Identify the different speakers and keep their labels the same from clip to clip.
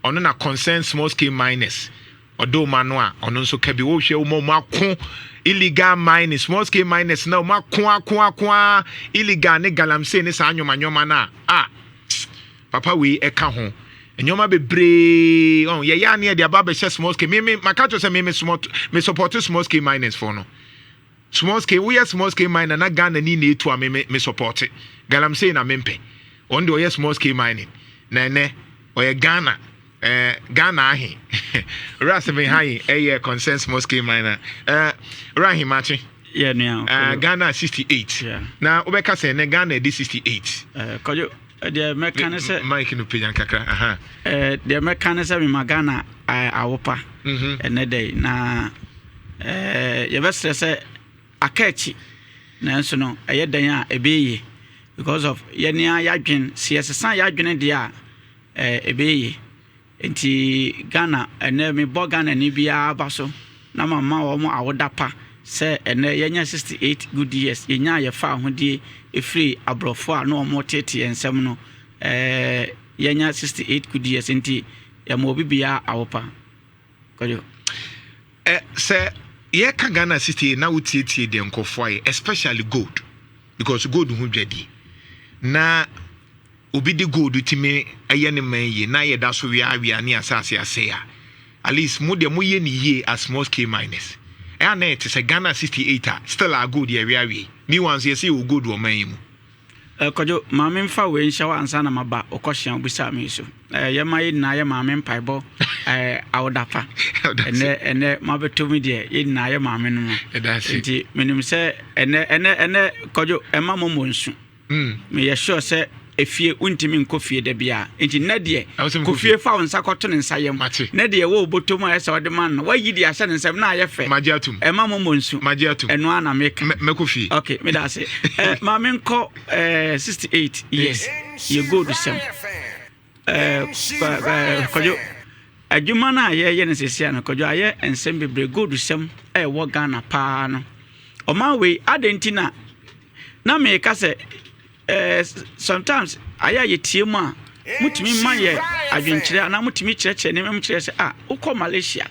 Speaker 1: Ɔno na Concern Small Scale Miners ɔde ɔma no a ɔno nso ka bi. Wohwɛ wɔn a wɔn ako illegal mining, small scale miners na wɔn ako ako ako a illegal ne galamsey ne saa nneɛma nneɛma no a papa wei ɛka ho nneɛma bebree. Ɔn yɛyɛ aneɛ de aba abɛhyɛ small scale. Mímí maka kyerɛ sɛ mímí small, me support small scale miners for no small scale. Woyɛ small scale miner na Ghana ni na etu a, me support. Galamsey na mempɛ. Ɔno deɛ, ɔyɛ small scale mining na ɛnɛ ɔyɛ Ghana Ghana ahe owura sɛbɛn ha yi ɛyɛ Concern Small Scale Miner. Owura Ahemakye.
Speaker 2: Yɛ nua.
Speaker 1: Ghana 68. Na wobɛka sɛ ɛnɛ Ghana ɛdi 68.
Speaker 2: Kɔdwo, deɛ mɛka ne sɛ
Speaker 1: Mike no pagyan kakra aha.
Speaker 2: Deɛ mɛka ne sɛ mema Ghana awopa ɛnɛ dɛ na yɛbɛsrɛ sɛ aka akyi, nanso no ɛyɛ dan a ɛbɛyɛ yie because of yɛnea yɛadwen sɛ yɛsesa yɛadwene deɛ a ɛbɛyɛ yie. Nti Ghana ɛnɛ, mebɔ Ghana ni biara ba so na mama wɔn awoda pa sɛ ɛnɛ yɛnya 68 good years. Yɛnya yɛfa ahodie ɛfiri aborɔfo a na wɔn tete yɛn nsɛm no. Yɛnya 68 good years, nti yɛma obi biara awopa, Kɔdwo.
Speaker 1: Sɛ yɛka Ghana 68 na wotietie deɛ nkɔfoɔ ayɛ, especially gold, because gold ho dwadie na obi de gold tumi ɛyɛ ne man yie na yɛda so weawea ne asase ase a, at least mo deɛ moyɛ ne yie as small scale miners. Ɛyɛ na ɛte sɛ Ghana 68 a, still a gold yɛ weawie. Meanwhile nso yɛsɛ yɛwɔ gold wɔ man yi mu.
Speaker 2: Kɔdwo, maame, mfa wei nhyɛ hɔ ansa na maba wokɔhyia wobisa me so. Yɛma yɛ nyinaa yɛ maame mpaebɔ awoda pa. Ɛnɛ mabɛtɔ mu deɛ, yɛ nyinaa yɛ maame no mu.
Speaker 1: Ɛda ase.
Speaker 2: Nti menim sɛ ɛnɛ Kɔdwo, ɛma mɔmmɔ nsu. Meyɛ sure sɛ efie wontumi nkɔ fie da bia, nti nnɛ deɛ
Speaker 1: Ɛwɔ sɛ mekɔ
Speaker 2: kɔ fie, fa wo nsa kɔto ne nsa yam.
Speaker 1: Mate.
Speaker 2: Ne deɛ wɔ wobɔtɔ mu a ɛsɛ ɔde ma no, wayi de ahyɛ ne nsam na ayɛ fɛ.
Speaker 1: Magye atom.
Speaker 2: Ɛma mɔmmɔ nsu.
Speaker 1: Magye atom.
Speaker 2: Ɛno ara na meka.
Speaker 1: Mɛkɔ fie.
Speaker 2: Ok, meda ase. Maame, nkɔ 68 years yɛ gold sɛm. Kwadwo, adwuma no a yɛyɛ no sesia no, Kwadwo, ayɛ nsɛm bebree. Gold sɛm a ɛwɔ Ghana paa no, ɔman wei adɛn nti na meka sɛ sometimes ayɛ a yɛtie mu a, motumi ma yɛ adwenkyerɛ anaa motumi kyerɛkyerɛ nneɛma mu kyerɛ sɛ a wokɔ Malaysia,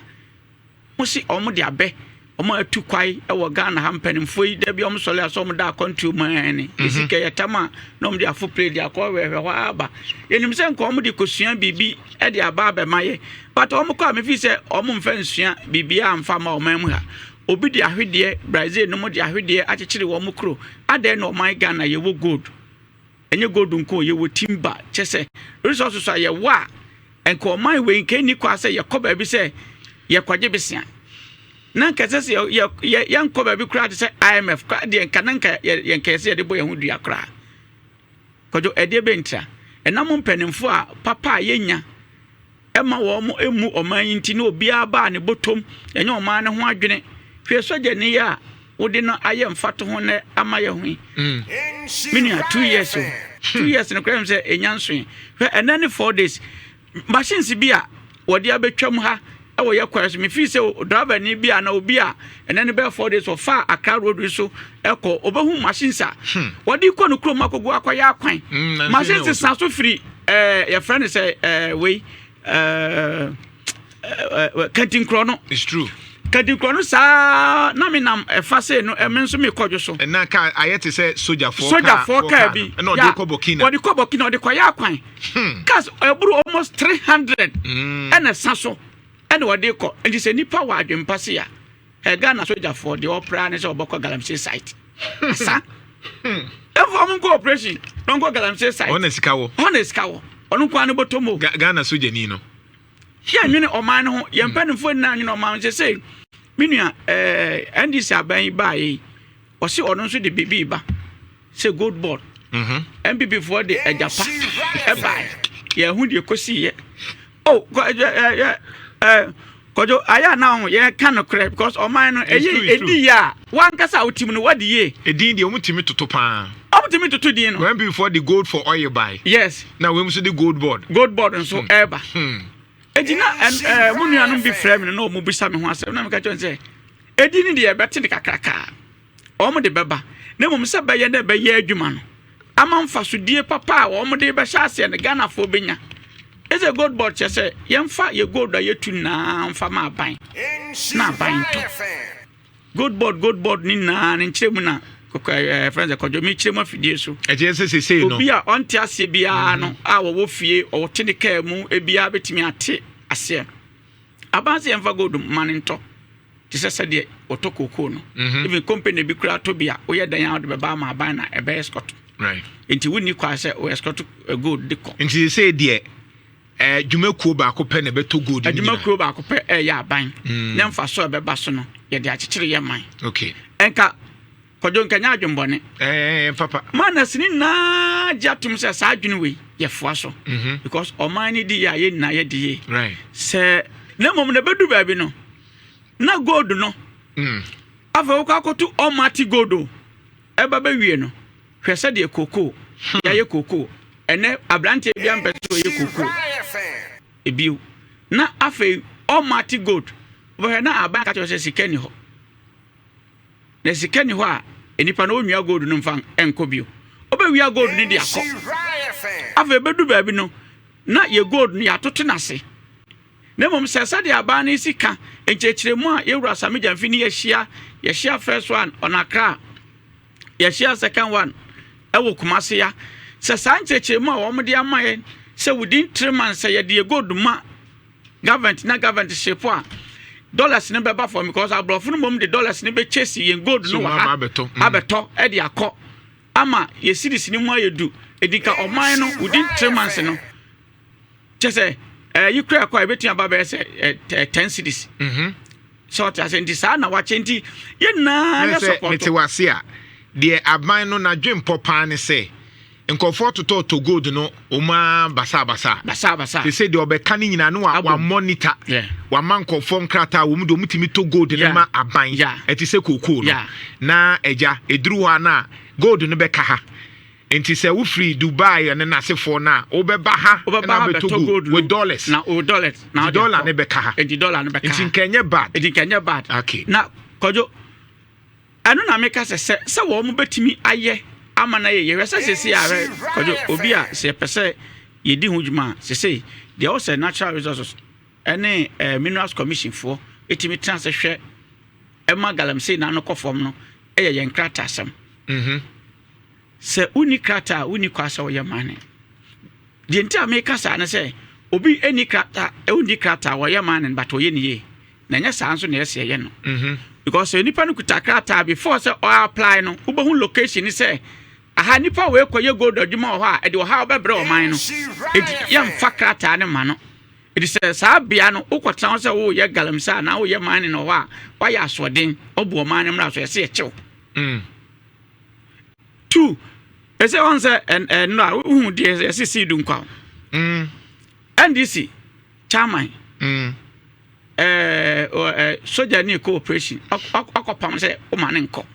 Speaker 2: mo si ɔmo de abɛ ɔmo atu kwae wɔ Ghana ha. Mpanimfoɔ yi dabi ɔmo sɔre a sɛ ɔmo da akwantuo mu ɛne esi kɛ yɛ tam a na ɔmo de afo plane de akɔ hwɛhwɛ hɔ aba. Yɛnim sɛ nka ɔmo de kosua biribi de aba abɛma yɛ, but ɔmo kɔ a, mefi sɛ ɔmo mfa nsua biribi a mfa ma ɔman mu ha. Obi de ahwedeɛ, Brazil no mo de ahwedeɛ akyekyere wɔn kuro adɛn na ɔman Ghana yɛwɔ gold? Ɛnyɛ gold nko, yɛwɔ timber, kyɛ sɛ resources a yɛwɔ a nka ɔman wei nka ɛni kɔ sɛ yɛkɔ baabi sɛ yɛkɔgye besia na nka ɛsɛ sɛ yɛnkɔ baabi koraa te sɛ IMF koraa deɛ, nka na nka yɛnka yɛ sɛ yɛde bɔ yɛn ho dua koraa. Kɔdwo, ɛdeɛ bɛntira ɛnam mpanimfoɔ a papa a yɛnya ɛma wɔn mo emu ɔman yi nti na obiara baa ne bɔtɔm, ɛnyɛ ɔman no ho adwene. Hwɛ sɔgyani yi a wode no ayɛ mfato ho nɛ ama yɛ ho yi. Me nua, 2 years o, 2 years no koraa sɛ ɛnya nsoe. Hwɛ, ɛnɛ ne 4 days, machines bi a wɔde abɛtwam ha ɛwɔ yɛ kwan so. Mefii sɛ driver ni bi a na obi a ɛnɛ ne bɛyɛ 4 days ɔfa Accra road yi so ɛkɔ, ɔbɛhu machines a wɔde kɔ no kurom akɔgu akɔyɛ akwan.
Speaker 1: Nansi
Speaker 2: machines
Speaker 1: ne wɔ so.
Speaker 2: Sa so firi yɛfrɛ no sɛ wei ɛɛ Kantinkorɔ no.
Speaker 1: It's true.
Speaker 2: Kantinkorɔ no saa na menam ɛfa sei no, ɛme nso mekɔ dwo so.
Speaker 1: Ɛna kaa ayɛ te sɛ sogyafoɔ.
Speaker 2: Sogyafoɔ kaa bi.
Speaker 1: Ɛna ɔde kɔ Burkina.
Speaker 2: Wɔde kɔ Burkina, ɔde kɔyɛ akwan. Cars ɛburu almost 300 ɛna ɛsa so ɛna wɔde kɔ. Nti sɛ nipa wɔ adwempa se a ɛ Ghana sogyafoɔ deɛ, ɔpra ne sɛ ɔbɛkɔ galamsey site asa, ɛfɔ ɔmo nkɔ operation na ɔnkɔ galamsey site.
Speaker 1: Ɔna sika wɔ.
Speaker 2: Ɔna sika wɔ, ɔno nko ara ne bɔtɔ mu o.
Speaker 1: Ghana sogyani no.
Speaker 2: Yɛ nwene ɔman no ho, yɛn mpanimfoɔ nyinaa nwene ɔman no. Sɛ me nua, NDC aban yi baa yi, ɔsi ɔno nso de biribi ba sɛ Gold Board. NPP foɔ de agyapa ɛbaa, yɛn ho deɛ kɔsi yɛ o. Kɔ ɛ ɛ ɛ Kɔdwo, ayɛ a na ho yɛn ka no korɛ because ɔman no
Speaker 1: It's true,
Speaker 2: ɛyɛ
Speaker 1: it's true.
Speaker 2: ɛdi yɛ a wankasa a wotim no wadi yie.
Speaker 1: Edin deɛ, ɔmo tumi toto paa.
Speaker 2: Ɔmo tumi toto din no.
Speaker 1: Wɔn NPP foɔ de Gold for Oil by. Na wɔn nso de Gold Board.
Speaker 2: Gold Board nso ɛɛba. Eti na ɛn ɛɛ mo nuanom bi frɛ mi no na ɔmo bisa mi ho asɛm, na meka kyerɛ wɔn sɛ edi ni deɛ, ɛbɛte ne kakraka, ɔmo de bɛba, na mmom sɛ bɛyɛ dɛ bɛyɛ adwuma no ama mfasodie papa a wɔn de bɛhyɛ aseɛ no, Ghanafoɔ bɛnya. Ɛsɛ Gold Board kyerɛ sɛ yɛmfa yɛ gold a yɛtu nyinaa mfa ma aban na aban ntɔ. Gold Board, Gold Board ne nyinaa ne nkyerɛ mu na fɛn sɛ Kwadwo mekyerɛ mu afidie so.
Speaker 1: Ɛkyerɛ sɛ sesei no.
Speaker 2: Obi a ɔnte aseɛ biara no a wɔwɔ fie, ɔte ne kaa mu biara bɛtumi ate aseɛ. Aban sɛ yɛmfa gold ma no ntɔ te sɛ sɛdeɛ wɔtɔ kookoo no. Even company bi koraa tɔ bi a, woyɛ dɛn a wode bɛba ama aban na ɛbɛyɛ escort. Nti wonni kwan sɛ wo escort gold de kɔ.
Speaker 1: Nti sesei deɛ dwumakuo baako pɛ na ɛbɛtɔ gold no nyinaa.
Speaker 2: Adwumakuo baako pɛ ɛyɛ aban. Ne mfasoɔ a ɛbɛba so no yɛde akyekyere yɛ man.
Speaker 1: Okay.
Speaker 2: Ɛnka Kwadwo nka nyɛ adwenbɔne.
Speaker 1: Ɛɛ papa.
Speaker 2: Manners ne nyinaa gye atom sɛ saa adwene wei yɛfoa so. Because ɔman no di yɛ a yɛn nyinaa yɛdi yie.
Speaker 1: Right.
Speaker 2: Sɛ na mmom na ɛbɛdu baabi no na gold no. Afei wokɔ akɔto ɔmate gold o ɛba bɛwie no hwɛ sɛdeɛ kookoo yɛayɛ kookoo ɛnɛ aberanteɛ bi ampɛ sɛ ɔyɛ kookoo ebio na afei ɔmate gold wobɛhwɛ na aban ka kyerɛ sɛ sika ni hɔ. Na sika ni hɔ a, nipa no ɔnwia gold no mfa nkɔ bio. Ɔbɛwia gold no de akɔ. Afei bɛdu baabi no, na yɛ gold no yɛatoto no ase. Na mmom sɛ sɛdeɛ aban no si ka nkyerɛkyerɛmu a yɛwura Sami Gyamfi ne yɛhyia, yɛhyia first one on Accra, yɛhyia second one ɛwɔ Kumasi ya. Sɛ saa nkyerɛkyerɛmu a wɔn de ama yɛn sɛ within 3 months sɛ yɛde yɛ gold ma government na government ship a, dollars no bɛba fam because aborɔfo no mmom de dollars no bɛkyɛ si yɛn gold no wɔ ha abɛtɔ ɛde akɔ ama yɛ cedis no mu ayɛ du. Edi ka ɔman no within 3 months no kyɛ sɛ ɛyi kura kɔ a ebɛtumi aba bɛyɛ sɛ 10 cedis. Sɛ ɔte ase nti saa na wakyɛ nti yɛn nyinaa yɛ support.
Speaker 1: Mete wase a deɛ aban no n'adwempɔ paa ne sɛ nkɔfoɔ totɔɔtɔ gold no wɔn basabasa.
Speaker 2: Basabasa.
Speaker 1: Te sɛ deɛ ɔbɛka ne nyinaa no wa monitor, wama nkɔfoɔ nkrataa wɔn de wɔn tumi tɔ gold no ma aban ɛte sɛ kookoo no na ɛgya eduru hɔ a na gold no bɛka ha. Nti sɛ wofiri Dubai ne n'asefoɔ no a wobɛba ha
Speaker 2: na
Speaker 1: wobɛtɔ gold with dollars.
Speaker 2: Na with dollars.
Speaker 1: Na dollar ne bɛka ha.
Speaker 2: Nti dollar ne bɛka ha.
Speaker 1: Nti nkɛnyɛ bad.
Speaker 2: Nti nkɛnyɛ bad.
Speaker 1: Okay.
Speaker 2: Na Kwadwo, ɛno na meka sɛ wɔn mo bɛtumi ayɛ ama na yɛ yɛhwɛ sɛ sese a Kwadwo, obi a sɛ yɛpɛ sɛ yɛdi ho dwuma a, sese deɛ ɔsɛ Natural Resources ɛne Minerals Commission foɔ ɛtumi tena ase hwɛ ɛma galamsey n'ano kɔ fam no ɛyɛ yɛn krataa asɛm. Sɛ wonni krataa a, wonni kwa sɛ wɔyɛ mining. Deɛ nti a meka saa ne sɛ obi ɛni krataa, ɔnni krataa wɔyɛ mining but ɔyɛ ne yie na ɛnyɛ saa nso na ɛsɛ ɛyɛ no. Because sɛ nipa no kuta krataa before sɛ ɔ apply no, wobɛhu location ni sɛ aha nipa wei kɔyɛ gold adwuma wɔ hɔ a ɛde ɔha ɔbɛbrɛ ɔman no, eti yɛmfa krataa no ma no. Eti sɛ saa bea no wokɔtena hɔ sɛ woyɛ galamsey anaa woyɛ mining wɔ hɔ a, wayɛ asoɔden, ɔbu ɔman no mmara so, yɛsɛ yɛkyew. Two, ɛsɛ wɔn sɛ ɛn a wohu deɛ yɛsɛ sii du nkwa. NDC chairman ɛɛ soja ni kɔ operation ɔkɔ pam sɛ ɔma ne nkɔ.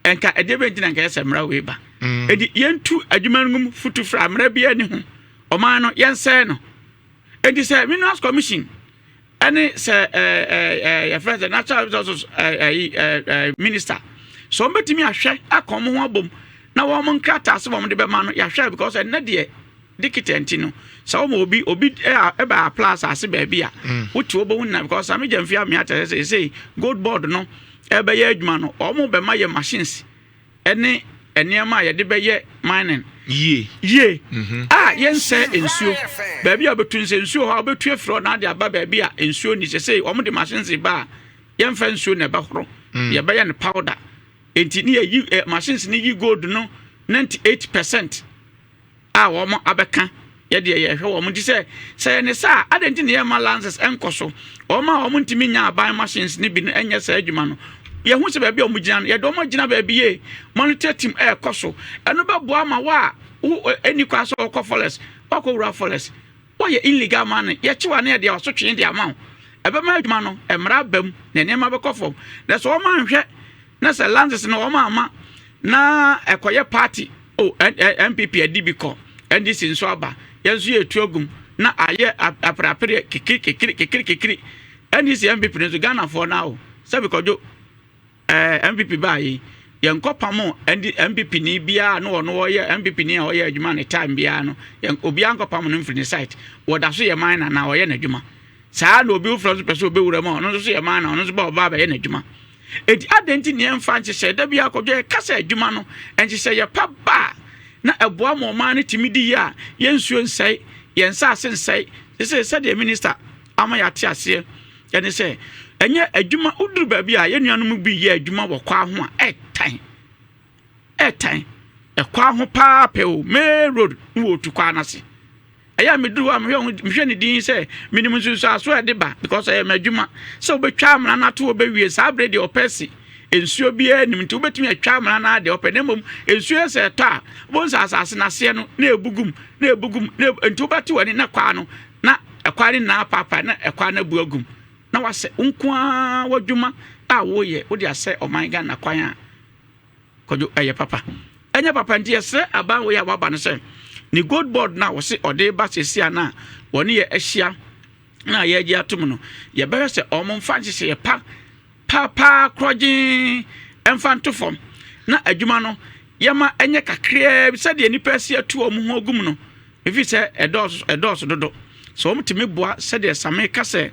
Speaker 2: Nka ɛdeɛ bɛ ntina nka yɛ sɛ mmara wei ba. Edi yɛntu adwuma no mu futu fra mmara bi ani ho ɔman no yɛnsɛn no. Edi sɛ Minerals Commission ɛne sɛ ɛɛ ɛɛ yɛfrɛ sɛ Natural Resources ɛɛ ɛɛ ɛɛ minister sɛ wɔn bɛtumi ahwɛ aka wɔn ho abom na wɔn nkrataa sɛ wɔn de bɛma no yɛahwɛ, because ɛnɛ deɛ dikita nti no sɛ wɔn obi ɛba apply asase baabi a wote wɔbɛhu nna because Sami Gyamfi amea kyerɛ sɛ sɛ Gold Board no ɛbɛyɛ adwuma no, wɔn bɛma yɛ machines ɛne nneɛma a yɛde bɛyɛ mining.
Speaker 1: Yie.
Speaker 2: Yie a yɛnsɛ nsuo baabi a wobɛtu nsɛ nsuo hɔ a wobɛtu afiri hɔ na ade aba baabi a nsuo ni sɛ sɛ wɔn de machines ba a, yɛmfa nsuo na ɛbɛhoro, yɛbɛyɛ no powder. Nti ne yɛyi machines ne yi gold no 98% a wɔn abɛka yɛdeɛ yɛhwɛ wɔn. Nti sɛ yɛ ne saa adɛn nti na yɛma license ɛnkɔ so? Wɔn a wɔn ntumi nya aban machines ne bi no ɛnyɛ saa adwuma no. Yɛho sɛ baabi a wɔn gyina no, yɛde wɔn agyina baabi yie. Monitor team ɛɛkɔ so, ɛno bɛboa ma wo a wo ɛni kwan sɛ wɔkɔ forest, wakɔ wura forest, wɔyɛ illegal mining, yɛkye wa ne yɛde asotwe de ama wo. Ɛbɛma adwuma no mmara aba mu na nneɛma bɛkɔ fam. Na sɛ wɔn anhwɛ na sɛ license no wɔn ama na ɛkɔyɛ party o, NPP adi bi kɔ, NDC nso aba, yɛn nso yɛtu agum na ayɛ aperapere kikiri kikiri kikiri kikiri. NDC, NPP no nso, Ghanafoɔ na o sɛbi Kɔdwo NPP baa yi Yɛnkɔpamo ND, NPP ni biara na ɔno ɔyɛ NPP ni a ɔyɛ adwuma ne time biara no, yɛn obiara nkɔpamo no mfiri ne site. Wɔda so yɛ miner na ɔyɛ n'adwuma. Saa na obi foforɔ nso pɛ sɛ ɔbɛwura mu a, ɔno nso so yɛ miner, ɔno nso ba ɔba abɛyɛ n'adwuma. Enti adɛn nti na yɛmfa nhyehyɛe da biara kɔdwo yɛka sɛ adwuma no nhyehyɛeɛ pa ba a na ɛboa ma ɔman no tumi di yie a, yɛn nsuo nsɛe, yɛn nsase nsɛe. Sɛ sɛdeɛ minista ama yɛate aseɛ ɛne sɛ ɛnyɛ adwuma woduru baabi a yɛn nuanom bi yɛ adwuma wɔ kwaa ho a ɛtan ɛtan ɛkwaa ho paa pɛ o main road ne wɔtu kwaa no ase. Ɛyɛ a meduru hɔ a mehwɛ ho mehwɛ ne din sɛ menim nsunsuanso a ɛde ba because ɛyɛ m'adwuma sɛ wobɛtwa amena no ato hɔ bɛwie saa berɛ deɛ ɔpɛ si nsuo biara nim nti wobɛtumi atwa amena no adeɛ ɔpɛ na mmom nsuo yɛ sɛ ɛtɔ a wobɛhu sɛ asase no aseɛ no na ɛbugum na ɛbugum na nti wobɛte w'ani na kwaa no na ɛkwaa no nyinaa apaapae na ɛkwaa no abu agum na wasɛ wo nko ara w'adwuma a woyɛ wode asɛ ɔman Ghana kwan a. Kwadwo, ɛyɛ papa. Ɛnyɛ papa nti yɛsrɛ aban wei a waba no sɛ ne gold board no a wɔse ɔde ba seesei a na wɔne yɛ ahyia na yɛagye atom no, yɛbɛhwɛ sɛ wɔn mfa nhyehyɛeɛ pa paapaa korɔgyee mfa nto fam na adwuma no yɛma ɛnyɛ kakraa bi sɛdeɛ nnipa asi atu wɔn ho agum no, ɛfiri sɛ ɛdɔɔso ɛdɔɔso dodo. Sɛ wɔtumi boa sɛdeɛ Same ka sɛ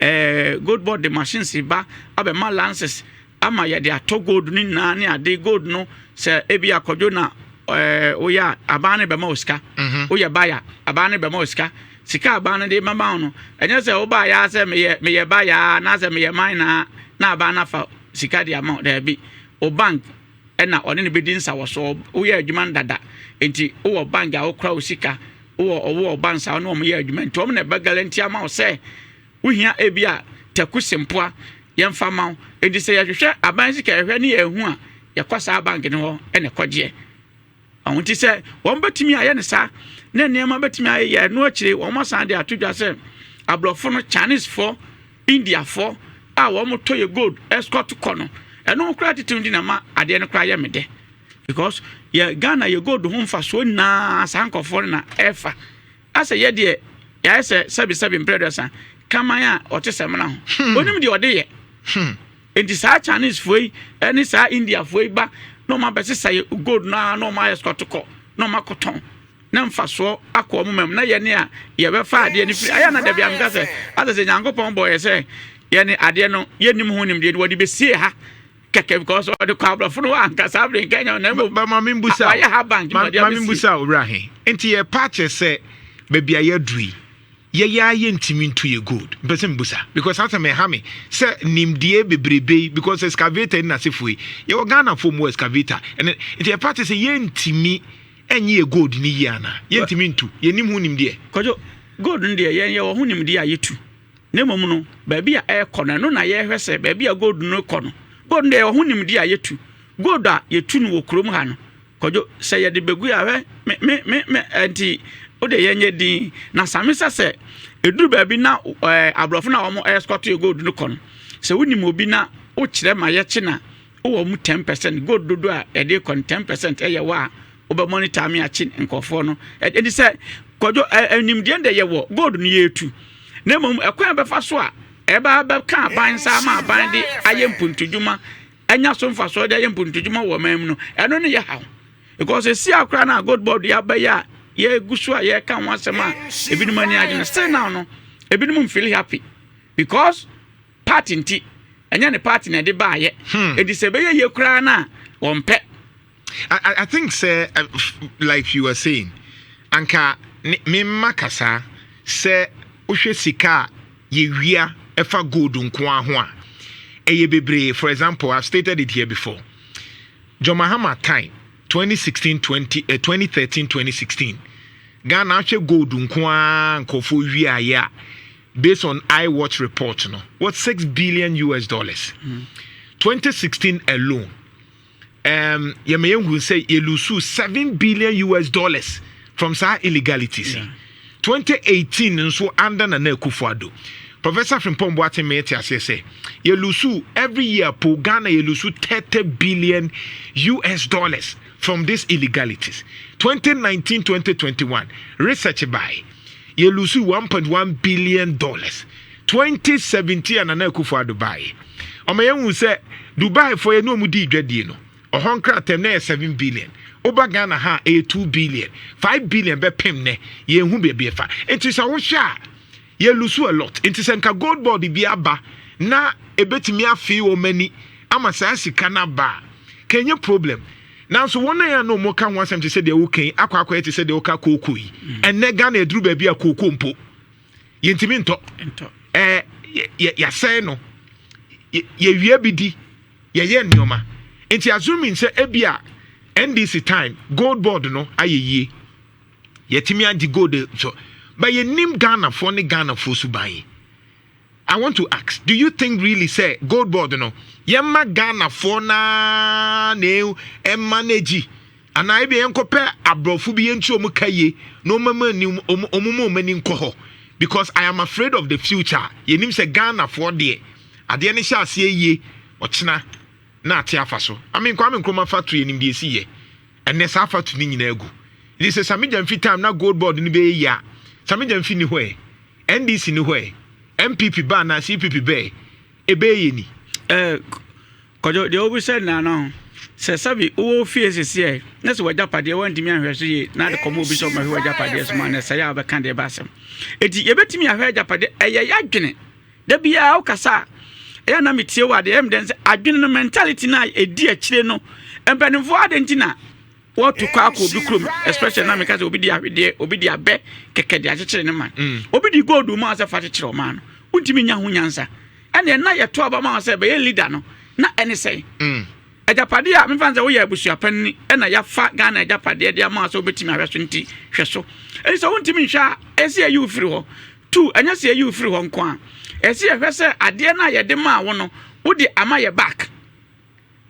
Speaker 2: ɛɛ gold board de machines ba abɛma lances ama yɛde atɔ gold no nyinaa ne ade gold no sɛ ebi akɔdwo na ɛɛ woyɛ a aban no bɛma wo sika woyɛ baya aban no bɛma wo sika sika aban no de mɛma wo no ɛnyɛ sɛ wobaa yɛ sɛ meyɛ meyɛ baya anaasɛ meyɛ man na na aban no afa sika de ama wo daabi wo bank ɛna ɔne no bɛdi nsawɔsoɔ woyɛ adwuma no dada nti wowɔ bank a wokora wo sika wowɔ ɔwɔ banks a ɔne wɔn yɛ adwuma nti wɔn na ɛbɛ guarantee ama wo sɛ Wohia ebia taku sempoa yɛmfa mma wo. Enti sɛ yɛhwehwɛ aban sika yɛhwɛ ne yɛhu a, yɛkɔ saa bank no hɔ na ɛkɔgyeɛ. Ɔho nti sɛ wɔn bɛtumi ayɛ no saa na nneɛma bɛtumi ayɛ yɛ ɛno akyire wɔn asan de ato dwa sɛ aborɔfo no Chinese foɔ India foɔ a wɔn tɔ yɛ gold escort kɔ no ɛno koraa titiriw nti na ma adeɛ no koraa yɛ me dɛ because yɛ Ghana yɛ gold ho mfasoɔ nyinaa saa nkurɔfoɔ no na ɛfa. Asɛ yɛ deɛ yɛayɛ sɛ sɛbesɛbe mprɛ aduasa kraman a ɔte samina ho. Hmm. Onim deɛ ɔde yɛ. Hmm. Enti saa Chinese foɔ yi ne saa India foɔ yi ba na wɔn abɛsesa yɛ gold no ara na wɔn ayɛ sɔto kɔ na wɔn akɔtɔn na mfasoɔ akɔ wɔn mam na yɛne a yɛbɛfa adeɛ no firi ayɛ na dabi ameka sɛ asɛ sɛ Nyankopɔn bɔ yɛ sɛ yɛne adeɛ no yɛnim ho nimdeɛ no wɔde bɛsie ha kɛkɛ because ɔde kɔ aborɔfo no hɔ anka saa bere nka nya na mmom
Speaker 1: ba ma membusa
Speaker 2: wayɛ ha bank
Speaker 1: ma ma membusa owura he nti yɛ pa kyerɛ sɛ baabi a yɛaduru yi yɛyɛ a yɛntumi ntu yɛ gold mpɛ sɛ mbusa because asɛm ɛha me sɛ nimdeɛ bebrebe yi because excavator ne n'asefoɔ yi yɛwɔ Ghana fo mu excavator ɛne nti yɛ pa kyerɛ sɛ yɛntumi ɛnyɛ yɛ gold ne yie anaa yɛntumi ntu yɛnim ho nimdeɛ.
Speaker 2: Kwadwo gold no deɛ yɛn yɛwɔ ho nimdeɛ a yɛtu. Na mmom no, baabi a ɛrekɔ no, ɛno na yɛrehwɛ sɛ baabi a gold no rekɔ no. Gold no deɛ, yɛwɔ ho nimdeɛ a yɛtu. Gold a yɛtu no wɔ kurom ha no, Kwadwo, sɛ yɛde bɛgu a, hwɛ, me, me, me, me, ɛnti, wo deɛ yɛnyɛ din. Na same sɛ sɛ ɛduru baabi na ɛɛ aborɔfo no a wɔn escort yɛ gold no kɔ no, sɛ wonim obi na wokyerɛ ma yɛkye na wowɔ mu 10%, gold dodoɔ a yɛde kɔ no 10% ɛyɛ wɔ a, wobɛ monitor me akye nkurɔfoɔ no. Ɛnti sɛ, Kwadwo, ɛ, nimdeɛ no deɛ yɛwɔ, gold no yɛretu. Na mmom ɛkwan a ɛbɛfa so a ɛbɛba abɛka aban nsa ama aban de ayɛ mpuntudwuma anya so mfasoɔ de ayɛ mpuntudwuma wɔ ɔman mu no, ɛno ne yɛ haw. Because esi akora no a gold board yɛ abɛyɛ a yɛgu so a yɛka ho asɛm a ebinom ani agye no, still now no ebinom mfeel happy because party nti ɛnyɛ ne party na ɛde baayɛ. Enti sɛ ɛbɛyɛ yie koraa no a wɔmpɛ.
Speaker 1: I think sɛ like you were saying anka me mma kasa sɛ wohwɛ sika a yɛwia ɛfa gold nko ara ho a ɛyɛ bebree. For example, I've stated it here before, John Mahama time 2016 20, 2013 2016 Ghana ahwɛ gold nko ara nkurɔfoɔ wiaeɛ a based on iWatch report no what US$6 billion. 2016 alone yɛma yɛhu sɛ yɛlose US$7 billion from saa illegalities. 2018 nso under Nana Akufo-Addo, Professor Frimpong Boateng mete aseɛ sɛ yɛlose every year po Ghana yɛlose US$30 billion from these illegalities. 2019 2021 research by yɛlose $1.1 billion. 2017 a Nana Akufo-Addo baeɛ ɔma yɛhu sɛ Dubai foɔ yɛ ne ɔmu di dwadie no. Ɔhɔ nkratam na ɛyɛ 7 billion. Woba Ghana ha a, ɛyɛ 2 billion, 5 billion bɛpem nɛ yɛnhu baabi ɛfa. Nti sɛ wohwɛ a, yɛ lose a lot. Nti sɛ nka Gold Board bi aba na ebɛtumi afei wɔn ani ama saa sika no aba a, kɛnyɛ problem. Nanso wɔn a yɛn a wɔn ka ho asɛm te sɛ deɛ wokan akɔ akɔyɛ te sɛ deɛ woka kooko yi. Ɛnɛ Ghana aduru baabi a kooko mpo yɛntumi ntɔ.
Speaker 2: Ntɔ.
Speaker 1: Ɛɛ, yɛ yɛasɛe no, yɛwia bi di, yɛyɛ nneɛma. Nti assuming sɛ ebi a NDC time Gold Board no ayɛ yie, yɛtumi agye gold so, but yɛnim Ghanafoɔ ne Ghanafoɔ suban yi. I want to ask, do you think really sɛ Gold Board no, yɛma Ghanafoɔ naa na ɛmanage, anaa ebi yɛnkɔpɛ aborɔfo bi yɛntu ɔmo ka yie na ɔmo ma ani, ɔmo ma ɔmo ani nkɔ hɔ? Because I am afraid of the future. Yɛnim sɛ Ghanafoɔ deɛ, adeɛ no hyɛ aseɛ yie, ɔkyena na ate afa so. I mean, Kwame Nkrumah factory, yɛnim deɛ esi yɛ. Ɛnɛ saa factory no nyinaa gu. Nti sɛ Sammy Gyamfi time na Gold Board no bɛyɛ yie a, Sammy Gyamfi ni hɔ ɛ, NDC ni hɔ ɛ, NPP ba na CPP bɛɛ, ɛbɛyɛ yɛ ni.
Speaker 2: Kɔdwo, deɛ wobisɛ nna no sɛ sɛbi wowɔ fie sesi ɛ na sɛ w'agyapadeɛ woantumi ahwɛ so yie na de kɔma obi sɛ ɔmahwɛ w'agyapadeɛ so ma no, ɛsɛe a wobɛka deɛ ba asɛm. Enti yɛbɛtumi ahwɛ agyapadeɛ. Ɛyɛ yɛadwene da biara wokasa a, ɛyɛ na metie wɔ adeɛ ɛm dɛn sɛ adwene no, mentality no a ɛdi akyire no. Mpanimfoɔ ade nti na wɔtu kɔ akɔ obi kurom, especially na meka sɛ obi di ahwedeɛ, obi di abɛ kɛkɛ de akyekyere ne man. Obi di gold mu a sɛ fa kyekyere ɔman no, wontumi nya ho nyansa. Ɛne ɛna yɛto aba ma wo sɛ bɛyɛ leader no na ɛne sɛn agyapadeɛ a mefa sɛ woyɛ abusuapanini ɛna yɛafa Ghana agyapadeɛ de ama wo sɛ wobɛtumi ahwɛ so. Nti hwɛ so. Ɛnti sɛ wontumi nhwɛ a, ɛsɛ yɛyi wo firi hɔ. Two, ɛnyɛ sɛ yɛyi wo firi hɔ nko a, ɛsɛ yɛhwɛ sɛ adeɛ no a yɛde maa wo no, wode ama yɛ back.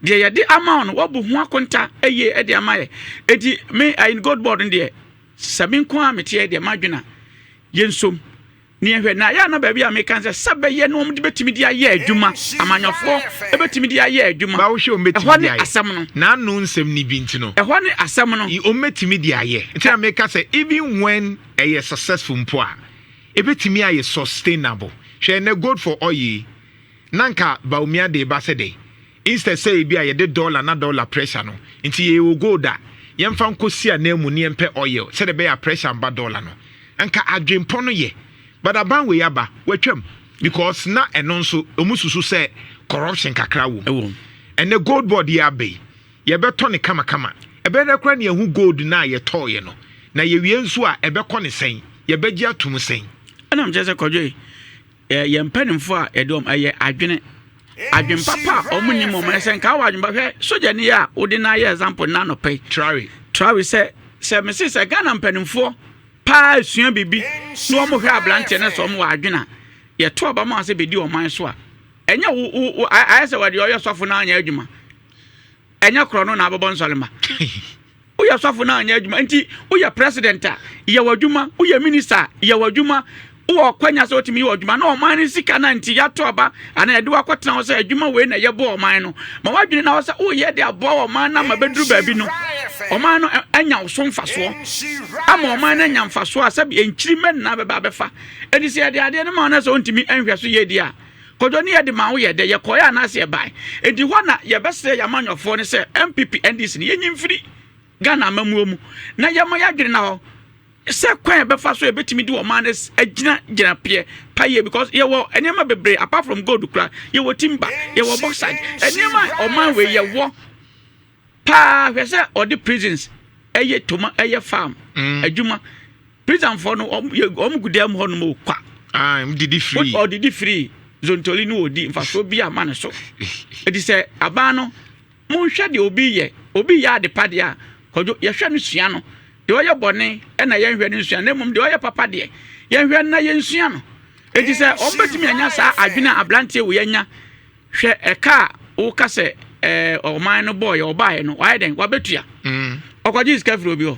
Speaker 2: Deɛ yɛde ama wo no, woabu ho akonta yie de ama yɛ. Enti me ayi Gold Board no deɛ, sɛ me nko a meteɛ deɛ, madwene a yɛnsom ne yɛhwɛ na yɛ ana baabi a meka sɛ bɛyɛ no, wɔn de bɛtumi de ayɛ adwuma, amanyɔfoɔ bɛtumi de ayɛ adwuma.
Speaker 1: Ba wohwɛ, wɔn bɛtumi
Speaker 2: ɛhɔ
Speaker 1: de
Speaker 2: ne
Speaker 1: ayɛ.
Speaker 2: Asɛm no.
Speaker 1: N'ano nsɛm ni bi nti no.
Speaker 2: Ɛhɔ ne asɛm no.
Speaker 1: Wɔn bɛtumi de ayɛ. Nti na meka sɛ even when ɛyɛ successful mpo a, ebɛtumi ayɛ sustainable? Hwɛ, ɛnɛ gold for oil yi, na nka Bawumia de ba sɛ de instead sɛ ebi a yɛde dollar na dollar pressure no nti yɛwɔ gold a, yɛmfa nkɔsi anan mu ne yɛmpɛ oil sɛde ɛbɛyɛ a pressure mba dollar no. Nka adwempɔ no yɛ, but aban wei aba, watwam, because na ɛno nso ɔmu susu sɛ corruption kakra wɔ mu.
Speaker 2: Ɛwɔ mu.
Speaker 1: Ɛnɛ Gold Board yi aba yi, yɛbɛtɔ ne kamakama, ɛbɛyɛ dɛ koraa ne yɛhu gold no a yɛtɔɔyɛ no, na yɛwie nso a, ɛbɛkɔ ne sɛn? Yɛbɛgye atom sɛn?
Speaker 2: Ɛna mekyerɛ sɛ kɔdwo yi, yɛn mpanimfoɔ a yɛde wɔn ɛyɛ adwene, adwene papa a ɔmo nim ɔmo ɛsɛ nka wɔ adwene pa. Hwɛ sogyani a wode no ayɛ example na anɔpɛ yi.
Speaker 1: Traore.
Speaker 2: Traore, sɛ mese sɛ Ghana mpanimfoɔ paa esua biribi na wɔn hwɛ aberanteɛ no sɛ wɔn wɔ adwene a yɛto aba ma sɛ bɛdi ɔman so a, ɛnyɛ wo wo wo ayɛ sɛ wɔde ɔyɛ sɔfo na anyɛ adwuma, ɛnyɛ korɔ no na abɛbɔ nsɔlema. Woyɛ sɔfo na anyɛ adwuma nti woyɛ president a, yɛ w'adwuma. Woyɛ minister a, yɛ w'adwuma. Wowɔ ɔkwanya sɛ wotumi yɛ w'adwuma na ɔman no sika no nti yɛato aba anaa yɛde wakɔtena hɔ sɛ adwuma wei na yɛbɔ ɔman no ma woadwene na wɔ sɛ woyɛ de aboa ɔman no ama bɛduru baabi no, ɔman no anya wo so mfasoɔ, ama ɔman no anya mfasoɔ a sɛbi nkyiri mɛ nyinaa bɛba abɛfa. Ɛnti sɛ yɛde adeɛ no ma wo no sɛ wontumi nhwɛ so yɛ di a, kɔdɔ ne yɛde ma wo yɛ dɛ yɛkɔɛ anaasɛ yɛbae. Ɛnti hɔ na yɛbɛsrɛ yɛamanyɔfoɔ no sɛ NPP, NDC no, yɛnyi mfiri Ghana amammuo mu na yɛma yɛadwene na hɔ sɛ kwan a yɛbɛfa so yɛbɛtumi de ɔman no agyina gyina peɛ pa yie, because yɛwɔ nneɛma bebree apart from gold kura. Yɛwɔ timber, yɛwɔ bauxite, nneɛma a ɔman wei yɛwɔ paa. Hwɛ sɛ ɔde prisons ɛyɛ toma, ɛyɛ farm adwuma. Prisonfoɔ no, wɔn gu dɛm hɔ nom o kwa.
Speaker 1: Ah, didi free.
Speaker 2: Ɔdidi free zontoli no, ɔdi mfasoɔ bi ama ne so. Eti sɛ aban no monhwɛ deɛ obi yɛ, obi yɛ ade pa deɛ a, kɔdwo, yɛhwɛ no sua no. Deɛ ɔyɛ bɔne ɛna yɛnhwɛ no nsua, na mmom deɛ ɔyɛ papa deɛ, yɛnhwɛ na yɛnsua no. Eti sɛ wɔn bɛtumi anya saa adwene a aberanteɛ wɔ yɛnya, hwɛ ɛka a woka sɛ ɔman no bɔɔyɛ ɔbaayɛ no, wayɛ dɛn wabɛtua? Ɔkɔgye sika firi obi hɔ?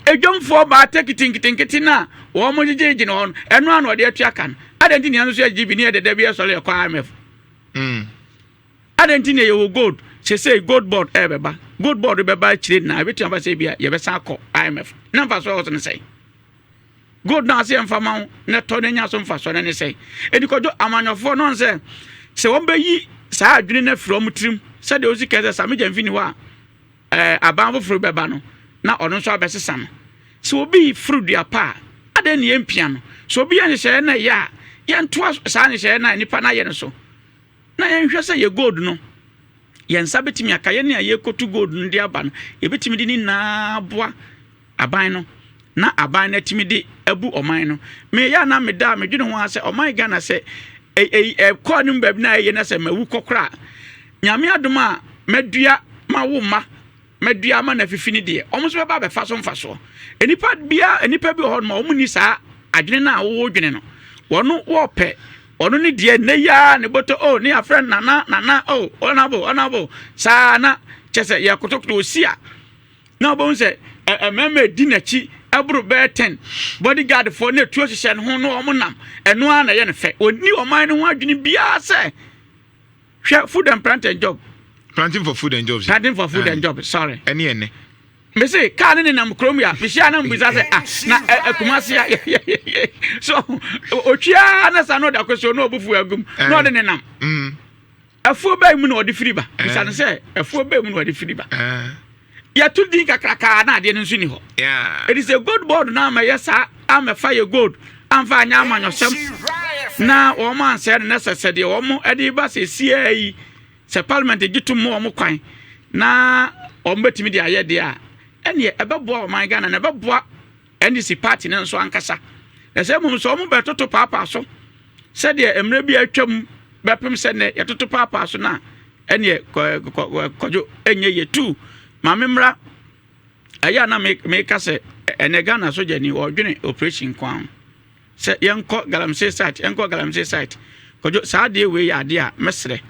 Speaker 2: Edwamfoɔ baa tɛ nketenkete no a wɔn mo gyegyegye no hɔ no, ɛno ano ɔde atua ka no. Adan ti nea nso yɛgye bi ne yɛ deda bi ɛsɔre ɛkɔ IMF. Adan ti nea yɛwɔ gold sese Gold Board ɛbɛba, Gold Board bɛba akyire na ebɛtumi aba sɛ bi a yɛbɛsan akɔ IMF na nfa so ɛwɔ so ne sɛn? Gold na ase yɛmfa ma wo na tɔ na nya so mfa so no ne sɛn? Ɛdi kɔdwo, amanyɔfoɔ no sɛ wɔn bɛyi saa adwene no afiri wɔn tirim sɛdeɛ osi kɛ sɛ Sammy Gyamfi ni hɔ a. Aban foforo bɛba no, na ɔno nso abɛsesa no. Sɛ obi foro dua pa a, adɛn na yɛmpia no? Sɛ obi yɛ nhyehyɛeɛ na ɛyɛ a, yɛntoa saa nhyehyɛeɛ no a nipa no ayɛ no so, na yɛnhwɛ sɛ yɛ gold no, yɛn nsa bɛtumi aka. Yɛn a yɛrekɔtu gold no de aba no, yɛbɛtumi de ne nyinaa aboa aban no na aban no atumi de abu ɔman no. Meyɛ a na meda a medwene ho ara sɛ ɔman Ghana sɛ ɛkɔ anim baabi na ɛyɛ na sɛ mawu kɔ koraa, Nyame adom a madua ma wo mma madua ama no afifi no deɛ, wɔn nso bɛba abɛfa so mfasoɔ. Nnipa bia nnipa bi wɔ hɔ nom a wɔn nni saa adwene no a wowɔ dwene no. Wɔn wɔpɛ ɔno ne deɛ nnɛ yi ara ne bɔtɔ o ne afrɛ nana nana o ɔnabo ɔnabo saa na kyɛ sɛ yɛkotokoto osi a na wɔbɛhu sɛ mmarima edi n'akyi ɛboro bɛyɛ 10 bodyguard foɔ na etuo hyehyɛ ne ho na wɔn nam ɛno ara na ɛyɛ no fɛ. Wɔnni ɔman no ho adwene biara sɛ hwɛ food and planting job.
Speaker 1: Planting for food and jobs.
Speaker 2: Planting for food and jobs, sorry.
Speaker 1: Ɛne ɛnɛ.
Speaker 2: Mese kaa ne nenam kurom ya mehyia na mbisa sɛ ah na Kumase a so otwia na sa na ɔde akɔsi na ɔbufu agum na ɔde nenam. Afuo bɛn mu na ɔde firi ba? Bisa no sɛ afuo bɛn mu na ɔde firi ba? Yɛto din kakrakaa na adeɛ no nso ni hɔ. Ɛdi sɛ gold board no amɛyɛ saa amɛfa yɛ gold amfa anyɛ amanyɔsɛm na wɔn ansɛe no na sɛ sɛdeɛ wɔn de ba sɛ siaa yi sɛ parliament gye tom ma wɔn kwan na wɔn bɛtumi de ayɛ deɛ a ɛneɛ ɛbɛboa ɔman Ghana na ɛbɛboa NDC party no nso ankasa. Na sɛ mmom sɛ wɔn bɛtoto paapaa so sɛdeɛ mmerɛ bi a atwam bɛpem sɛ nnɛ yɛtoto paapaa so no a ɛneɛ kwadwo ɛnyɛ yɛ tu maame mmra. Ɛyɛ a na meka sɛ ɛnɛ Ghana sogyani ɔdwene operation nko ara sɛ yɛnkɔ galamsey site, yɛnkɔ galamsey site. Kwadwo, saa adeɛ wei yɛ adeɛ a mɛsrɛ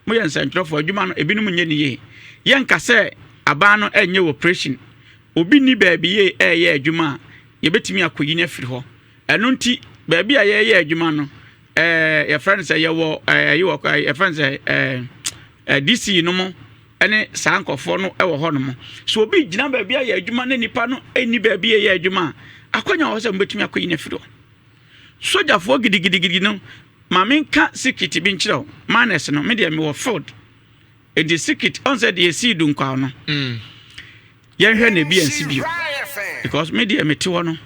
Speaker 2: moyɛ nsɛntwerɛfoɔ adwuma no ebinom nyɛ ne yie. Yɛnka sɛ aban no ɛnyɛ operation, obi nni baabi yie ɛreyɛ adwuma a yɛbɛtumi akɔyi no afiri hɔ. Ɛno nti baabi a yɛreyɛ adwuma no ɛɛ yɛfrɛ no sɛ yɛwɔ ɛɛ wɔ yɛfrɛ no sɛ ɛɛ DC no mo ɛne saa nkurɔfoɔ no ɛwɔ hɔ nom. So obi gyina baabi ayɛ adwuma na nipa no ɛnni baabi ɛyɛ adwuma a, akɔnya wɔ sɛ mobɛtumi akɔyi no afiri hɔ. Sogyafoɔ gidigidigidi no, ma menka secret bi nkyerɛ wo. Minus no, me deɛ mewɔ field. Enti secret, ɔn sɛ deɛ ɛsii Dunkwaw no, yɛnhwɛ na ebi ansi bio. Because me deɛ mete hɔ no,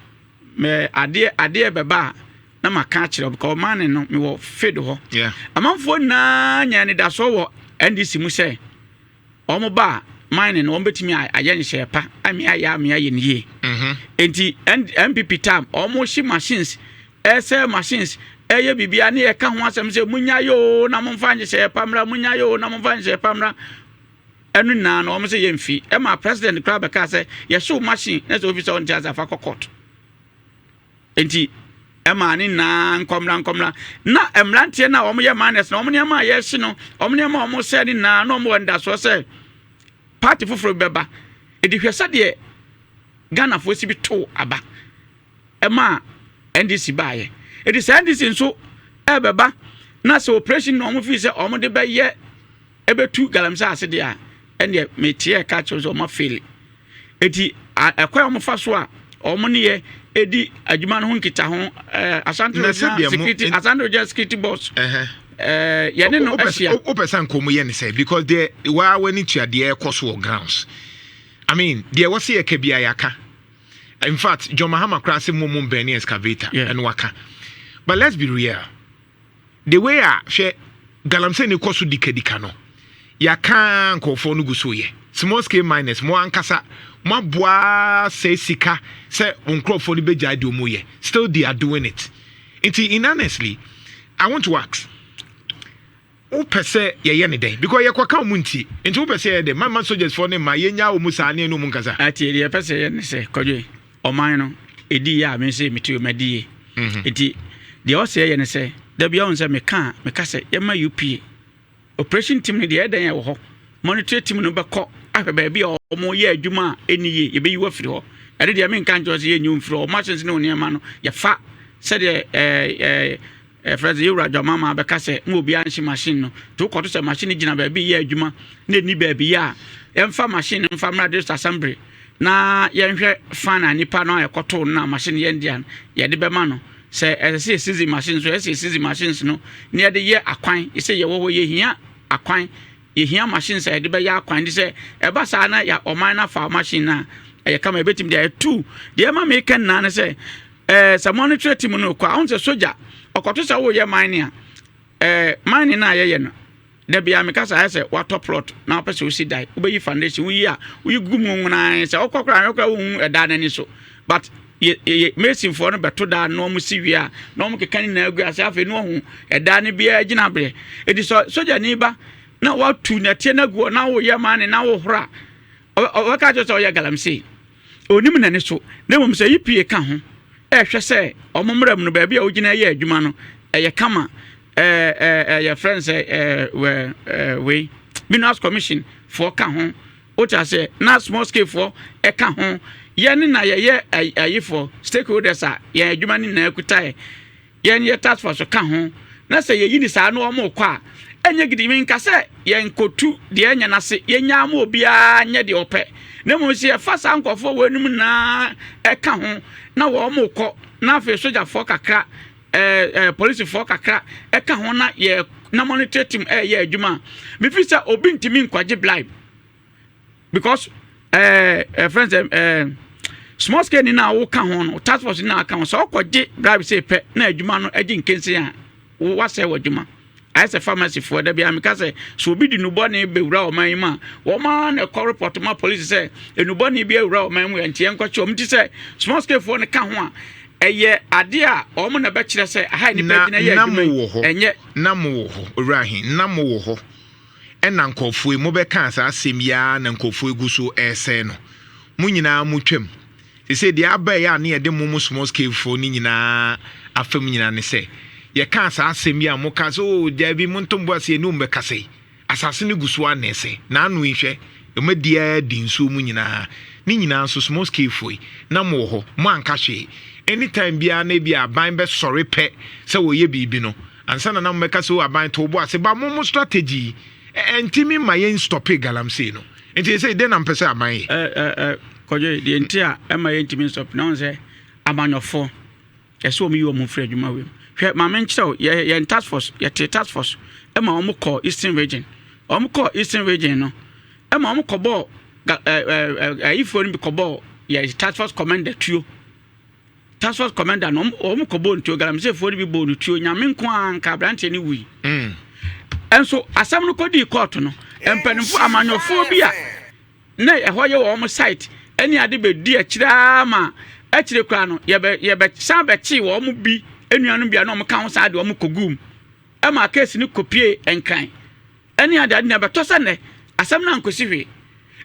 Speaker 2: mɛ adeɛ adeɛ bɛba a na maka akyerɛ wo because ɔman no mewɔ field hɔ. Amanfoɔ nyinaa nya anidasoɔ wɔ NDC mu sɛ wɔn ba a mining no wɔn bɛtumi ayɛ nhyehyɛeɛ pa ame ayɛ ame ayɛ no yie. Enti NPP time wɔn hye machines ɛsɛ machines ɛyɛ biribiara ne yɛka ho asɛm sɛ munya yɛ o na momfa nhyehyɛeɛ pa mmra, munya yɛ o na momfa nhyehyɛeɛ pa mmra. Ɛno nyinaa no wɔn sɛ yɛmfi. Ɛma president koraa bɛkaa sɛ yɛhyew machine na sɛ ofi sɛ ɔnte ase afa kɔ court. Enti ɛmaa ne nyinaa nkɔmmra nkɔmmra. Na mmeranteɛ no a wɔyɛ miners no, wɔn nneɛma a yɛrehye no, wɔn nneɛma a wɔsɛe no nyinaa, na wɔwɔ anidasoɔ sɛ party foforɔ bi bɛba. Enti hwɛ sɛdeɛ Ghanafoɔ si bi too aba ɛmaa NDC baeɛ. Enti sɛ NDC nso ɛrebɛba na sɛ operation na wɔn fii sɛ wɔn de bɛyɛ ɛbɛtu galamsey ase deɛ a, ɛnneɛ meteɛ ka kyerɛ sɛ wɔn afeeli. Eti ɛkwan a wɔfa so a wɔn ne yɛ edi adwuma no ho nkitaho ɛɛ Ashanti Regional Security, Ashanti Regional Security Boss ɛɛ yɛne no ahyia.
Speaker 1: Wopɛ sɛ nka wɔn yɛ ne sɛ because deɛ waa w'ani tua deɛ ɛkɔ so wɔ grounds. I mean deɛ wɔsi yɛ ka bi a yɛaka. In fact John Mahama koraa sɛ mo mo mbɛn ne excavator ɛno waka. But let's be real. The way a hwɛ galamsey no kɔ so dikadika no, yɛaka nkurɔfoɔ no gu so yɛ. Small scale miners, mo ankasa moaboa sɛe sika sɛ mo nkurɔfoɔ no bɛgyae deɛ wɔn yɛ. Still they are doing it. Nti in honestly, I want to ask, wopɛ sɛ yɛyɛ ne dɛn? Because yɛkɔka wɔn nti. Nti wopɛ sɛ yɛyɛ dɛn? Mama soldiers foɔ ne mma yɛnyaa wɔn saa ne ɛne wɔn nkasa.
Speaker 2: Atie deɛ yɛpɛ sɛ yɛyɛ ne sɛ, Kwadwo, ɔman no ɛdi yie a me nso mete madi yie. Nti deɛ ɔsɛ yɛyɛ ne sɛ, da biara wohu sɛ meka a, meka sɛ yɛma UPA operation team no deɛ ɛyɛ dɛn ɛwɔ hɔ, monitoring team no bɛkɔ ahwɛ baabi a wɔyɛ adwuma a ɛnni yie, yɛbɛyi wo afiri hɔ. Ɛno deɛ menka nkyerɛ wo sɛ yɛnyi wo mfiri hɔ, machines ne wo nneɛma no yɛfa sɛdeɛ ɛɛ ɛɛ Ɛfrɛ sɛ yɛwura Dwamama bɛka sɛ ma obiara nhye machine no. Nti wokɔto sɛ machine no gyina baabi reyɛ adwuma na ɛnni baabi yɛ a, yɛmfa machine no mfa mmra district assembly na yɛnhwɛ fan a nipa no a ɛkɔtoo no na machine yɛn dea no yɛde bɛma no. Sɛ ɛsɛ sɛ yɛsisi machine so, ɛsɛ sɛ yɛsisi machines no na yɛde yɛ akwan. Sɛ yɛwɔ hɔ yɛhia akwan. Yɛhia machines a yɛde bɛyɛ akwan, nti sɛ ɛba saa na yɛ ɔman no afa machine no a, ɛyɛ kama, yɛbɛtumi de ayɛ. Two, deɛ ɛma meka nyinaa ne sɛ sɛ monitoring team no kɔ a, wohu sɛ sogya ɔkɔto sɛ woyɛ mining a, mining no a yɛyɛ no da bia meka sɛ ayɛ sɛ watɔ plot na wopɛ sɛ wosi dan, wobɛyi foundation, woyi a woyi gu mu nwonaa sɛ wokɔ koraa ahwɛ koraa wohu ɛda no ani so, but yɛ masonfoɔ no bɛto daa na wɔn si wie a, na wɔn keka ne nyinaa gu ase. Afei na wɔhu ɛdaa no biara gyina berɛ. Eti sɛ sogyani ba na watu nɛteɛ no agu hɔ na woyɛ mining na wohoro a, ɔbɛka kyerɛ sɛ ɔyɛ galamsey, onim n'ani so. Na mmom sɛ EPA ka ho ɛhwɛ sɛ ɔmo mmerɛ mu no, baabi a wogyina yɛ adwuma no ɛyɛ kama, ɛɛ ɛɛ yɛfrɛ no sɛ wɛ ɛɛ wei Minerals Commission foɔ ka ho, wote aseɛ, na small scale foɔ ɛka ho, yɛne na yɛyɛ ayifoɔ stakeholders a yɛn adwuma no nyinaa kuta yɛ yɛn yɛ task force ka ho, na sɛ yɛyi ne saa na wɔn kɔ a, ɛnyɛ gidi. Nka sɛ yɛn kotu deɛ ɛnyɛ n'ase, yɛnya ama obiara nyɛ deɛ ɔpɛ, na mmom sɛ yɛfa saa nkurɔfoɔ wɔ anim nyinaa ɛka ho na wɔn kɔ, na afei sogyafoɔ kakra, ɛɛ ɛɛ polisifoɔ kakra ɛka ho, na yɛ na monitor team ɛyɛ adwuma a, mifi sɛ obi ntumi nkwagye bribe, because friends, small scale ni na woka ho no, task force ni na aka ho sɛ ɔkɔgye bribe sɛ pɛ na adwuma no agye nkensen a, wasɛe wɔ adwuma. Ayɛ sɛ pharmacy foɔ, da bi ameka sɛ obi di nubɔne bɛwura ɔman yi mu a, wɔn ara na ɛkɔ report ma police sɛ enubɔne bi awura ɔman mu yɛ, nti yɛn nkɔkye wɔn. Ti sɛ small scale foɔ no ka ho a, ɛyɛ adeɛ a wɔn na bɛkyerɛ sɛ aha nipa gyina yɛ adwuma yi ɛnyɛ.
Speaker 1: Na mo wɔ hɔ, owura he, na mo wɔ hɔ, ɛna nkɔfoɔ yi mobɛka saa asɛm yi ara na nkɔfoɔ egu so ɛresɛe no, mo nyinaa mo twam sɛ deɛ aba yi a, ne yɛde mo small scale foɔ no nyinaa afam nyinaa ne sɛ yɛka saa asɛm yi a, moka sɛ o daabi, montom bo ase, yɛne wo mbɛkasa yi, asase no gu so anɛsɛ n'ano yi, hwɛ ɔma di nsuo mu nyinaa ne nyinaa nso. Small scale foɔ yi na mo wɔ hɔ, mo anka hwee. Anytime biara na ebi aban bɛsɔre pɛ sɛ wɔyɛ biribi no ansa na na mo bɛka sɛ o aban to bo ase ba mo mo strategy ɛntimi ma yɛn stop galamsey no. Nti sɛ den na mpɛ sɛ aban yɛ.
Speaker 2: ɛ ɛ ɛ Kɔdwo, deɛ nti a ɛma yɛntumi stop na wɔn sɛ amanyɔfoɔ ɛsɛ wɔn yi wɔn firi adwuma wei mu. Hwɛ, maame, nkyerɛw yɛ yɛn task force, yɛte task force ɛma wɔn kɔ Eastern Region. Wɔn kɔ Eastern Region no, ɛma wɔn kɔ bɔɔ ɛ ɛ ɛ ayifoɔ no bi kɔ bɔɔ yɛ task force commander tuo. Task force commander no, wɔn kɔ bɔɔ no tuo. Galamseyfoɔ no bi bɔɔ no tuo. Nyame nko ara nka aberanteɛ no wui. Ɛnso asɛm no kɔdii court no, mpanimfoɔ amanyɔfoɔ bi a na ɛhɔ yɛ wɔn site ɛne ade bɛdi akyire ara ma akyire koraa no, yɛbɛ yɛbɛ san bɛkye wɔn bi nnuanom bi a na wɔn ka ho saa de wɔn kɔ gum, ɛma case no kɔpie Nkran ɛne ade ade na ɛbɛtɔ sɛ nnɛ asɛm no ankɔsi hwee.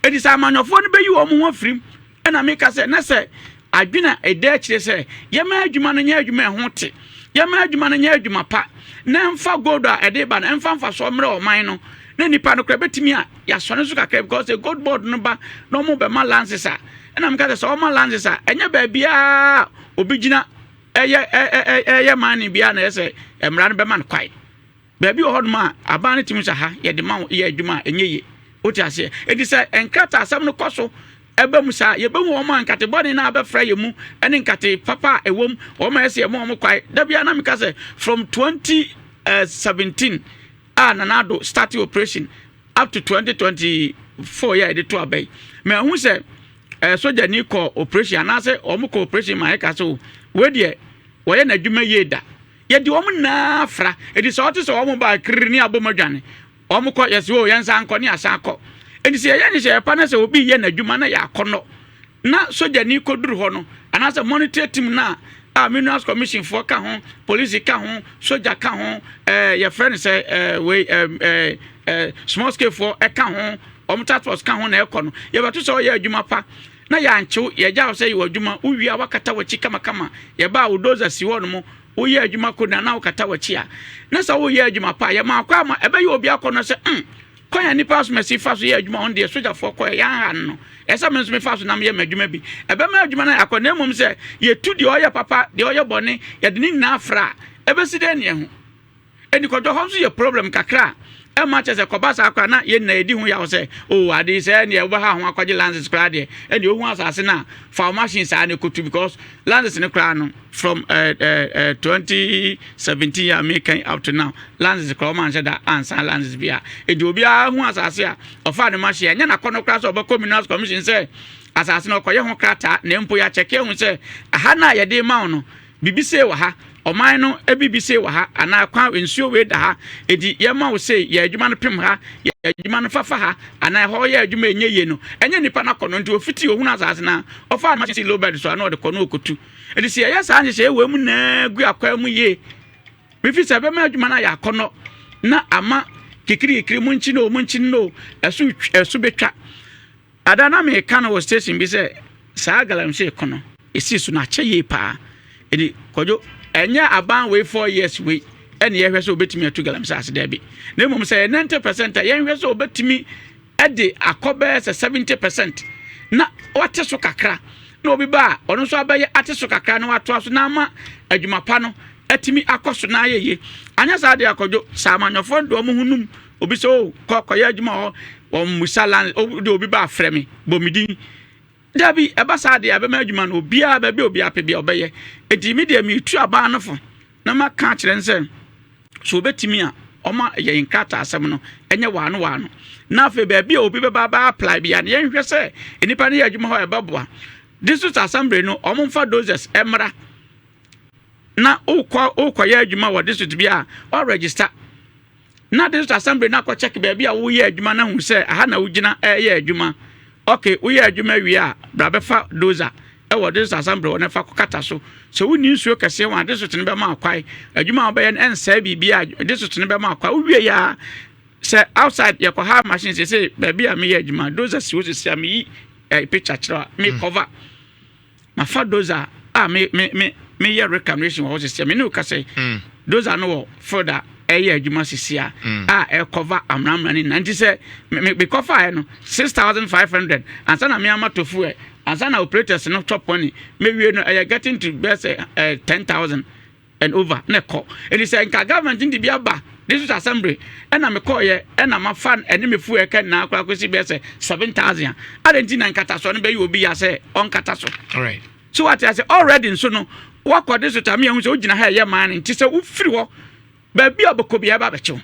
Speaker 2: Eti sɛ amanyɔfoɔ no bɛyi wɔn ho afirim, ɛna meka sɛ na sɛ adwene a ɛda akyire sɛ yɛma adwuma no nyɛ adwuma ɛho te, yɛma adwuma no nyɛ adwuma pa, na ɛmfa gold a ɛde ba no ɛmfa mfasoɔ mmerɛ ɔman no, na nipa no koraa bɛtumi a yɛasɔne so kakra, because the Gold Board no ba na ɔmo bɛma license a, ɛna meka sɛ ɔma license a, ɛnyɛ baabiara obi gyina ɛyɛ ɛyɛ mining biara na ɛyɛ sɛ mmara no bɛma no kwae. Baabi wɔ hɔnom a aban no tumi sɛ ha yɛde ma wo yɛ adwuma a ɛnyɛ yie, wote aseɛ. Enti sɛ nkrataa asɛm no kɔ so ɛbɛ mu saa, yɛbɛhu wɔn a nkate bɔne no abɛfra yɛ mu ne nkate papa a ɛwɔ mu, wɔn a ɛsɛ yɛma wɔn kwae. Da biara na meka sɛ from 2017 a Nana Addo start operation up to 2024 yɛ a yɛde to aba yi, mɛ ɛho sɛ sogyani kɔ operation anaasɛ wɔn kɔ operation ma ɛka so wei deɛ wɔyɛ n'adwuma yie da, yɛde wɔn nyinaa fra. Edi sɛ ɔte sɛ wɔn ba kiriri ne abom adwane, wɔn kɔ, yɛsɛ o yɛn nsa nkɔ ne asan kɔ. Eti sɛ yɛyɛ nhyehyɛ pa na sɛ obi yɛ n'adwuma na yɛ akɔnɔ na sogyani kɔduru hɔ no anaasɛ monitor team na a Minerals Commission foɔ ka ho, polisi ka ho, sogya ka ho, yɛfrɛ no sɛ wei ɛɛ ɛɛ ɛɛ small scale foɔ ɛka ho, wɔn task force ka ho na ɛkɔ no, yɛbɛto sɛ ɔyɛ adwuma pa na yɛankyew, yɛgya wo sɛ yɛwɔ adwuma. Wowie a, wakata w'akyi kamakama, yɛba a wo dozer si hɔ nom, woyɛ adwuma ko na wokata w'akyi a, na sɛ woyɛ adwuma pa a, yɛma akɔ ama ɛbɛyɛ obi akɔ no sɛ kwan a nipa asomasi fa so yɛ adwuma, ɔno deɛ sogyafoɔ kɔ yɛ ha no, ɛsɛ me nso mefa so nam yɛ m'adwuma bi, ɛbɛma adwuma no akɔ. Na mmom sɛ yɛtu deɛ ɔyɛ papa, deɛ ɔyɛ bɔne, yɛde ne nyinaa fra a, ɛbɛsi dɛn ne ɛho ɛni kɔdɔ hɔ nso yɛ problem kakra a. Ɛma kyerɛ sɛ kɔba saa koraa na yɛn nyinaa yɛdi ho yaw sɛ, oh, ade yi sɛ ɛneɛ wobɛha ho akɔgye license koraa deɛ, ɛneɛ wohu asase no a, fa wo machine saa na ɛkɔtu because license no koraa no, from uh, uh, uh, 2017 a meka up to now, license koraa wɔn anhyɛ da ansan license bi a. Enti obiara hu asase a, ɔfa ne machine, ɛnyɛ n'akɔnɔ koraa sɛ ɔbɛkɔ Minerals Commission sɛ asase no ɔkɔyɛ ho krataa, na mpo yɛakyɛke ahu sɛ aha no a yɛde ma wo no, Biribi sei wɔ ha, ɔman no biribi sei wɔ ha, anaa kwan nsuo wei da ha, enti yɛma wo sei, yɛ adwuma no pem ha, yɛ adwuma no fafa ha, anaa ɛhɔ yɛ adwuma ɛnyɛ yie no, ɛnyɛ nipa no akɔnnɔ nti ɔfiti ɔhunu asase no a, ɔfaa no si low bed so a na ɔde kɔ na ɔkɔtu. Enti sɛ yɛyɛ saa nhyehyɛeɛ wei mu nyinaa gu akwan mu yie, mefi sɛ ɛbɛma adwuma no ayɛ akɔnnɔ na ama kikirikiri mu nkyi no o, mu nkyi no o, ɛso ɛso bɛtwa. Ada na meka no wɔ station bi sɛ saa galamsey ko no ɛsii so no akyɛ yie paa. Ɛdi Kwadwo ɛnyɛ aban wei 4 years wei ɛne yɛhwɛ sɛ obɛtumi atu galamsey ase, daabi, na mmom sɛ yɛ 90% a, yɛnhwɛ sɛ obɛtumi ɛde akɔ bɛyɛ sɛ 70% na wate so kakra, na obi ba a ɔno nso abɛyɛ ate so kakra na watoa so na ama adwuma pa no atumi akɔ so na ayɛ yie. Anyɛ saa deɛ, akɔdwo sɛ amanyɔfoɔ de ɔmo ho num obi sɛ o kɔ kɔyɛ adwuma hɔ, wɔn musa land de obi ba afrɛ me bɔ me din, dabi. Ɛba saa deɛ, abɛma adwuma no obiara baabi a obiara pɛ bia ɔbɛyɛ. Eti mi deɛ, mi tu aban no fo na ma ka kyerɛ n sɛ so obetumi a ɔma yɛn nkrataa asɛm no ɛnyɛ waano waano, na afei baabi a obi bɛba aba apply bia no, yɛnhwɛ sɛ nipa no yɛ adwuma hɔ a ɛbɛboa. District assembly no, ɔmo nfa dozers ɛmmra na wokɔ wokɔyɛ adwuma wɔ district bi a ɔregister na district assembly na akɔ check baabi a woyɛ adwuma na hu sɛ aha na wogyina ɛyɛ adwuma. Okay, woyɛ adwuma wie a, bra bɛfa dozer ɛwɔ district assembly wɔ ne fa kɔkata so. Sɛ wonni nsuo kɛseɛ wɔn a, district no bɛma akwae adwuma a wobɛyɛ no ɛnsɛe biribi a district no bɛma akwae. Wowie yɛ a, sɛ outside yɛkɔ ha machine sɛ baabi a meyɛ adwuma, dozer si hɔ sisi a meyi picture kyerɛ a me cover mafa dozer a me me me meyɛ reclamation wɔ hɔ sisi a me ne wo kasa yi. Dozer no wɔ field a ɛyɛ adwuma sisi a a ɛcover amanamana ne nyinaa. Nti sɛ me me kɔfaeɛ no 6,500 ansa na me ama tofu ɛ, ansa na operators no chop money mewie no, ɛyɛ getting to bɛɛ sɛ 10,000 and over na ɛkɔ. Ɛnti sɛ nka government de bi aba district assembly ɛna mekɔɔyɛ ɛna mafa ɛne me fu ɛka nyinaa koraa kɔsi bɛɛ sɛ 7,000 a, adɛn nti na nkatasoɔ no bɛyɛ obi ya sɛ ɔnkata so? So wate ase already nso no, wakɔ district a meɛhu sɛ wogyina ha ɛyɛ man no. Nti sɛ wofiri hɔ baabi a wobɛkɔ biara ba bɛkyew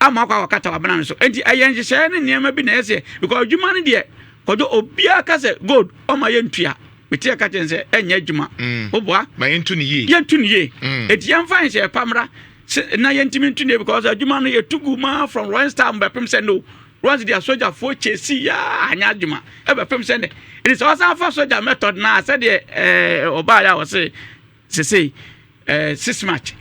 Speaker 2: ama akɔ akɔkata wabena no so. Nti ɛyɛ nhyehyɛeɛ ne nneɛma bi na ɛyɛ sɛ because adwuma no deɛ, kɔdwo, obiara ka sɛ gold ɔma yɛntua mete yɛ ka kyɛn sɛ ɛnyɛ adwuma. Woboa.
Speaker 1: Ma yɛntu ne yie.
Speaker 2: Yɛntu no yie. Enti yɛmfa nhyehyɛeɛ pa mmra na yɛntumi ntu ne yie because adwuma no yɛtu gu maa from Rawlings time bɛpem sɛ no Rawlings deɛ, sogyafoɔ kyɛsi yaa anyɛ adwuma ɛbɛpem sɛ nɛ. Ɛnti sɛ wɔsan fa sogya method na sɛdeɛ ɔbaa yɛ a wɔse sesei 6 March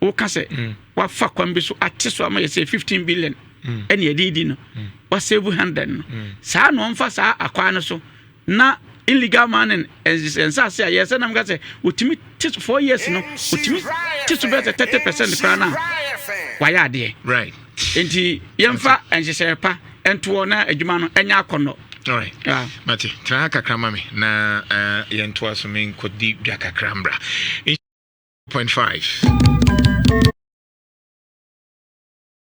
Speaker 2: woka sɛ wafa kwan bi so ate so ama yɛ sɛ 15 billion ɛne yɛde di no, wasave 100 no saa na ɔmfa saa akwan no so na illegal mining nsase a yɛsɛ nam ka sɛ wɔtumi te so 4 years no, wɔtumi te so bɛyɛ sɛ 30% koraa no a, wayɛ adeɛ. Nti yɛmfa nhyehyɛeɛ pa ntoɔ na adwuma no ɛnyɛ akɔnnɔ.
Speaker 1: All right. Mate, tena ha kakra ma me na yɛntoa so, menkɔdi dwa kakra mbra. 0.5.